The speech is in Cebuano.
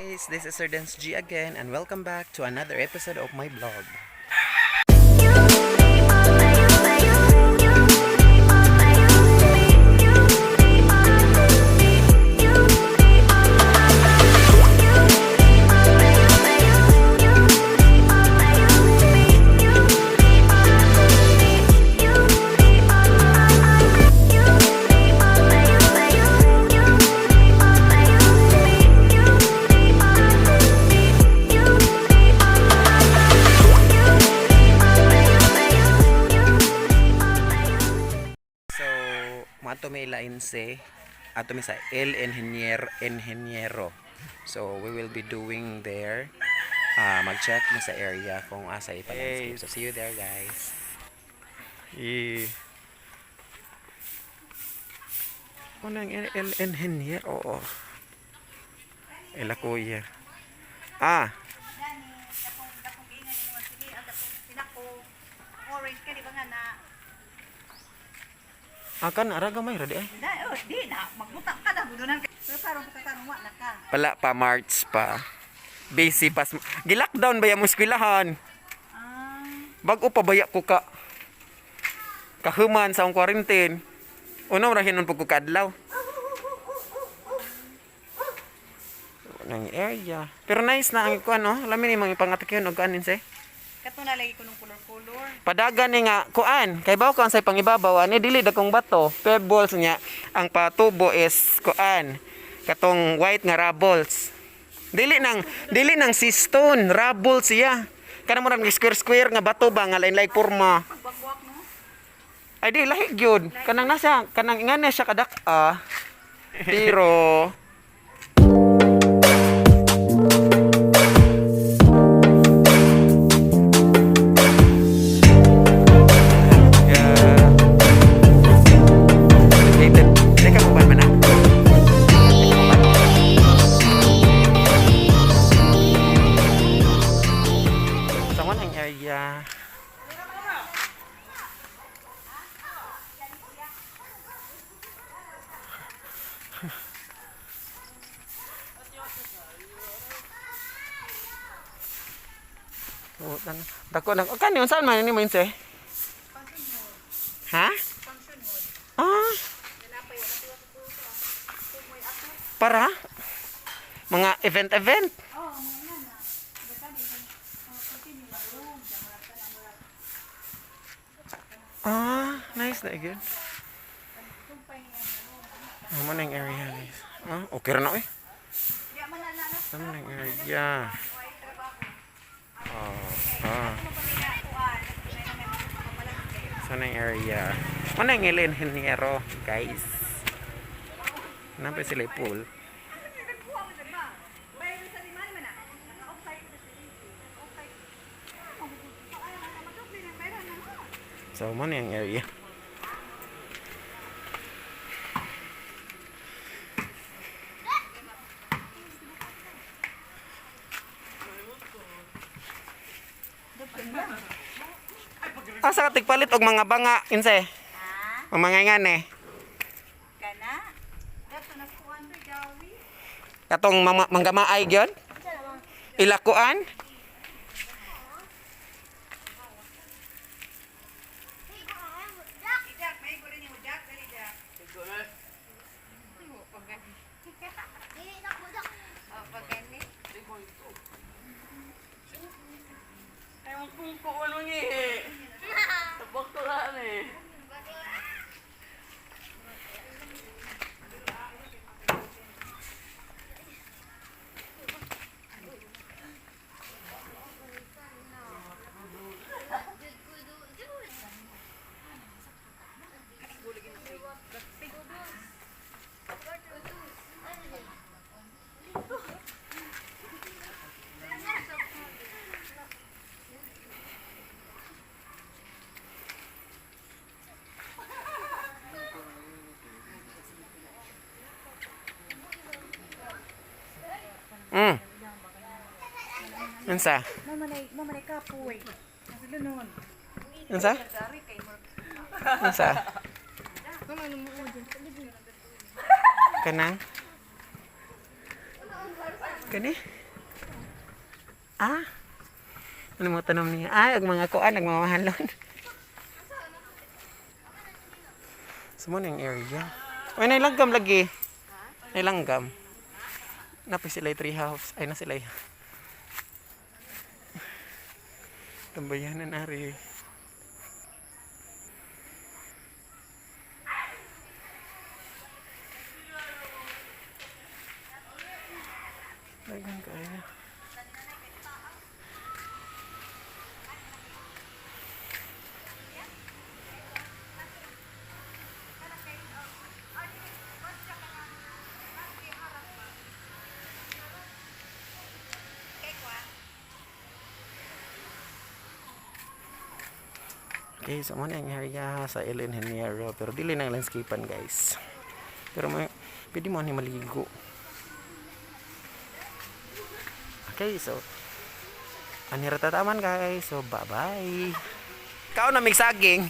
Guys, this is Sir Dance G again and welcome back to another episode of my vlog. So, mato may lainse, ato mi sa El Ingeniero. So, we will be doing there. Mag-check mi sa area kung asa ipa-landscape. So, see you there, guys. Eh. Unang El, El Ingeniero. Oo. Ela kuya. Ah, Gani, katong katong giingan nimo sige ang katong pinako orange ka di ba nga na akan ara gamay ra di ay. na oh, di na magbuta ka na budunan ka. Pero karon ka karon wa na ka. Wala pa, March pa. Busy pa. Gilockdown ba yung eskwelahan? Ah, Bago pa baya ko ka. Kahuman sa akong quarantine. Una ra hinon pag ko kaadlaw. Nang area. Pero nice na ang kuan no. Lami ni mga pangatakyon og kuan se. Kato na lagi ko nung color-color. Padagan ni nga kuan kay bawo kan sa pangibabaw ani dili dagkong bato. Pebbles niya ang patubo is kuan katong white nga rubbles. Dili nang sistone, rubble siya. Kana mo square square nga bato ba nga lain like porma. Pagwakwak no. Ay di lahi gyud. Kanang nasa kanang ingana siya kadak ah. Pero yeah. Located. Teka, kuban man ah. Teka, kuban. Sa mo ang area. Oh, tan dako na. Kani unsa man ni mo inse? Ha? Ah. Para mga event event. Oh, mga nga na. Basta di continue na room. Ah, nice na again. Amo na yung area, guys. Ah, okay ra na eh. Di man na na. Amo na yung area. Oh, ah. Ano pa nila kuan? May na may mga So na yung area. Ano yung El Ingeniero, guys. Napay sila yung pool. So, mo na yung area. Asa ka tigpalit og mga banga, inse? Ha? Ang mga ingan eh. Kana? Dato na kuan to gawi. Katong manggamaay gyud? Ilakuan? Jack, may gulo ni mo Jack, dali Jack. Oh, pagani. Ay, magpungko ano nga eh. Tabak to lang eh. Unsa? Mama nay kapoy. Nasa lunon. Unsa? Dari kay mo. Unsa? Kanang? Kani? Ah. Ano mo tanom niya? Ah, ang mga kuan, ang mga mahalon. So mo na yung area. Uy, nailanggam lagi. Nailanggam. Napay sila tree house. Ay, na sila. Tambayanan ari. Daghan kaayo. Okay, so mo na ang area sa El Ingeniero. Pero dili na ang landscapean, guys. Pero may, pwede mo ni maligo. Okay, so anira tataman, guys. So bye-bye. Kao na mig saging.